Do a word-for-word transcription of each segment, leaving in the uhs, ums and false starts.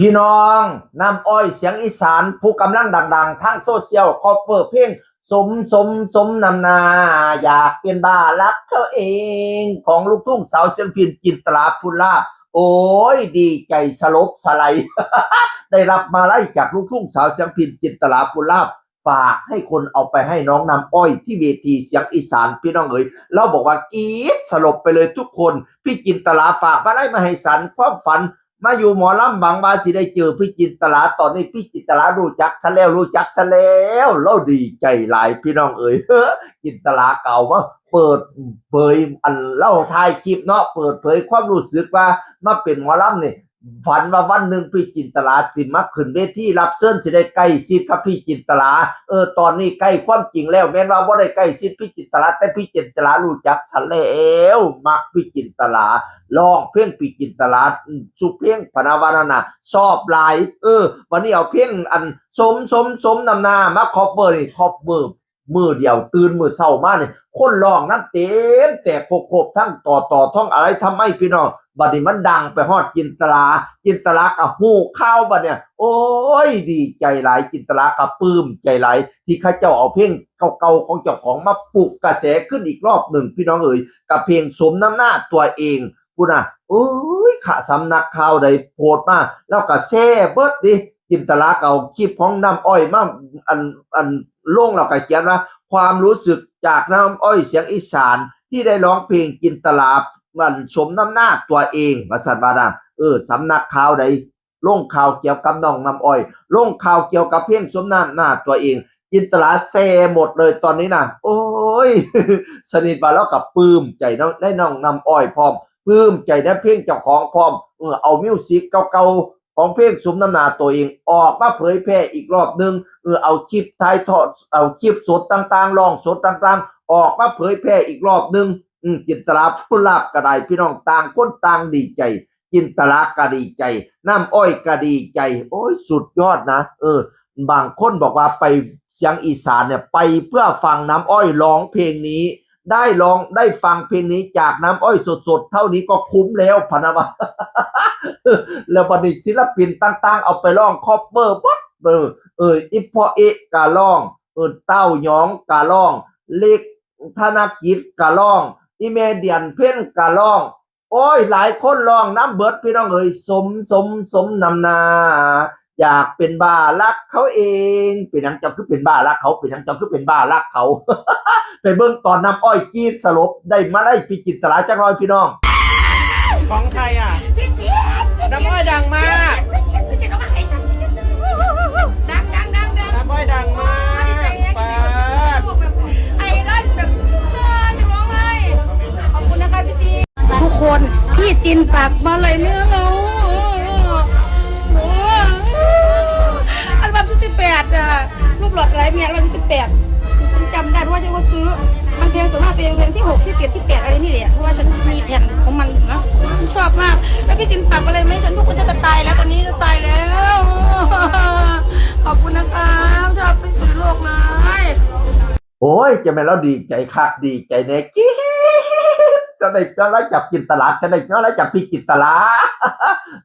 พี่น้อง น้ำอ้อยเสียงอีสาน ผู้กำลังดังๆ ทางโซเชียล คอเวอร์เพลง สม สม สมนำหน้า อยากเป็นบ้ารักเขาเอง ของลูกทุ่งสาวเสียงพิณ จินตลา ภูลาภ โอ้ย ดีใจสลบสลาย ได้รับมาลัยจากลูกทุ่งสาวเสียงพิณ จินตลา ภูลาภ ฝากให้คนเอาไปให้น้องน้ำอ้อยที่เวทีเสียงอีสาน พี่น้องเอ๋ย เราบอกว่ากรี๊ดสลบไปเลยทุกคน พี่จินตลาฝากมาลัยมาให้สานความฝัน มาอยู่หมอลำ หวังว่าสิได้เจอพี่จินตลา ตอนนี้พี่จินตลารู้จักซะแล้ว รู้จักซะแล้ว เราดีใจหลายพี่น้องเอ๋ย จินตลาก็เอามาเปิดเผย อันเล่าท้ายคลิปเนาะ เปิดเผยความรู้สึกว่ามาเป็นหมอลำนี่ ฝันว่าวันหนึ่งพี่จินตลาสิมาขึ้นเวทีรับเชิญ สิได้ใกล้ชิดกับพี่จินตลา เออ ตอนนี้ใกล้ความจริงแล้ว แม่นว่าบ่ได้ใกล้ชิดพี่จินตลา แต่พี่จินตลารู้จักซะแล้ว มักพี่จินตลา ร้องเพลงพี่จินตลา อืม สุเพลงพะนะว่านั่นน่ะ ชอบหลาย เออ วันนี้เอาเพลงอัน สม สม สมนำหน้ามาคอเวอร์นี่ คอเวอร์ มื้อเดียว ตื่นมื้อเช้ามานี่ คนร้องนำเต็ม แตกโคกๆ ทั้งต่อต่อท้องอะไรทำไมพี่น้อง บัดนี้มันดังไปฮอดจินตลา จินตลาก็ฮู้ข่าวบัดเนี่ย โอ้ย ดีใจหลาย จินตลาก็ปลื้มใจหลาย ที่เขาเจ้าเอาเพลงเก่าๆ ของเจ้าของมาปลุกกระแสขึ้นอีกรอบหนึ่ง พี่น้องเอ๋ย กับเพลงสมนำหน้าตัวเอง พุ้นน่ะ โอ้ย ขะสำนักข่าวใดโพสต์มา แล้วก็แชร์เบิดดิ จินตลาก็เอาคลิปของน้ำอ้อยมา อัน อัน ลง แล้วก็เขียนว่า ความรู้สึกจากน้ำอ้อยเสียงอีสานที่ได้ร้องเพลงจินตลา มันสมนำหน้าตัวเอง ว่าซั่นว่านะ เออ สำนักข่าวใด ลงข่าวเกี่ยวกับน้องน้ำอ้อย ลงข่าวเกี่ยวกับเพลงสมนำหน้าตัวเอง จินตลาแชร์หมดเลยตอนนี้นะ โอ้ย สนิทว่าแล้วกับปลื้มใจเนาะ ได้น้องน้ำอ้อยพร้อม ปลื้มใจได้เพลงเจ้าของพร้อม เออ เอามิวสิกเก่าๆ ของเพลงสมนำหน้าตัวเอง ออกมาเผยแพร่อีกรอบหนึ่ง เออ เอาคลิปถ่ายทอด เอาคลิปสดต่างๆ ร้องสดต่างๆ ออกมาเผยแพร่อีกรอบหนึ่ง อืม จินตลาภูลาภก็ได้ พี่น้องต่างคนต่างดีใจ จินตลาก็ดีใจ น้ำอ้อยก็ดีใจ โอ้ย สุดยอดนะ เออ บางคนบอกว่าไปเสียงอีสานเนี่ย ไปเพื่อฟังน้ำอ้อยร้องเพลงนี้ ได้ร้อง ได้ฟังเพลงนี้จากน้ำอ้อยสดๆ เท่านี้ก็คุ้มแล้ว พะนะว่า แล้วบัดนี้ศิลปินต่างๆ เอาไปร้องคอเวอร์เบิด เออ เออ อีพ่อเอ๊ะก็ร้อง เออ เต้าหยองก็ร้อง เล็กธนกิจก็ร้อง อีแม่เดือนเพ็ญก็ร้อง โอ้ย หลายคนร้องนำเบิด พี่น้องเอ๋ย สม สม สมนำหน้า อยากเป็นบ้ารักเขาเอง เป็นหยังเจ้าคือเป็นบ้ารักเขา เป็นหยังเจ้าคือเป็นบ้ารักเขา ไปเบิ่งตอนน้ำอ้อยกรี๊ดสลบ ได้มาลัยพี่จินตลาจักหน่อยพี่น้อง ของใครอ่ะ พี่เจี๊ยบ น้ำอ้อยดังมาก พี่เจี๊ยบ พี่เจี๊ยบ เอามาให้ฉัน ดัง ดัง ดัง ดัง น้ำอ้อยดังมาก ดีใจไง ปาด แบบไอดอลแบบ เออ จะร้องไห้ ขอบคุณนะคะพี่ซี ทุกคน พี่จินฝากมาลัยเมื่อเรา โอ้ อัลบั้มชุดที่แปดอะ รูปหล่อไร้เมีย อัลบั้มชุดที่แปด ฉันจำได้เพราะว่าฉันก็ซื้อ มันเพลงส่วนมากเพลงเพลงที่หก ที่เจ็ด ที่แปด อะไรนี่แหละ เพราะว่าฉันมีแผ่นของมันนะ ฉันชอบมาก แล้วพี่จินฝากมาลัยไหม ฉันทุกคนจะตายแล้ว ตอนนี้จะตายแล้ว ขอบคุณนะคะ ชอบไปสุดโลกเลย โอ้ย จะแม่นเราดีใจคัก ดีใจแน่ กรี๊ด จะได้ย้อนหลังจากจินตลา จะได้ย้อนหลังจากพี่จินตลา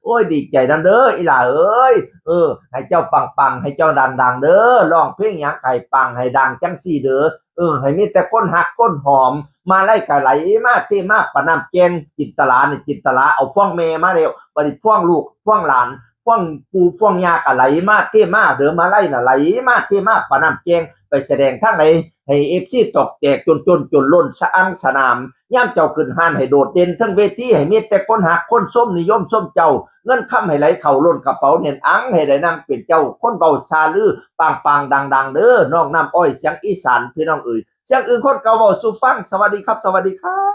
โอ้ย ดีใจนำเด้อ อีหล่าเอ้ย เออ ให้เจ้าปังๆ ให้เจ้าดังๆ เด้อ ร้องเพลงหยังให้ปังให้ดังจังซี่เด้อ เออ ให้มีแต่คนฮักคนหอม มาลัยก็ไหลมาเทมาปานน้ำแก่ง จินตลานี่ จินตลาเอาพวงแม่มาแล้ว บัดนี้พวงลูก พวงหลาน พวงปู่พวงย่าก็ไหลมาเทมาเด้อ มาลัยน่ะไหลมาเทมาปานน้ำแก่ง ไปแสดงทางใดให้เอฟซีตอกแตกจนจนจนล้นสะอังสนาม ยามเจ้าขึ้นฮ้านให้โดดเด่นเทิงเวที ให้มีแต่คนฮักคนชมนิยมชมเจ้า เงินคำให้ไหลเข้าล้นกระเป๋าแน่นอัง ให้ได้นั่งเป็นเจ้า คนเว้าซาลือปางๆ ดังๆ เด้อ น้องน้ำอ้อยเสียงอีสาน พี่น้องเอ๋ย เสียงอื่นคนเก่าเว้าสู่ฟัง สวัสดีครับ สวัสดีครับ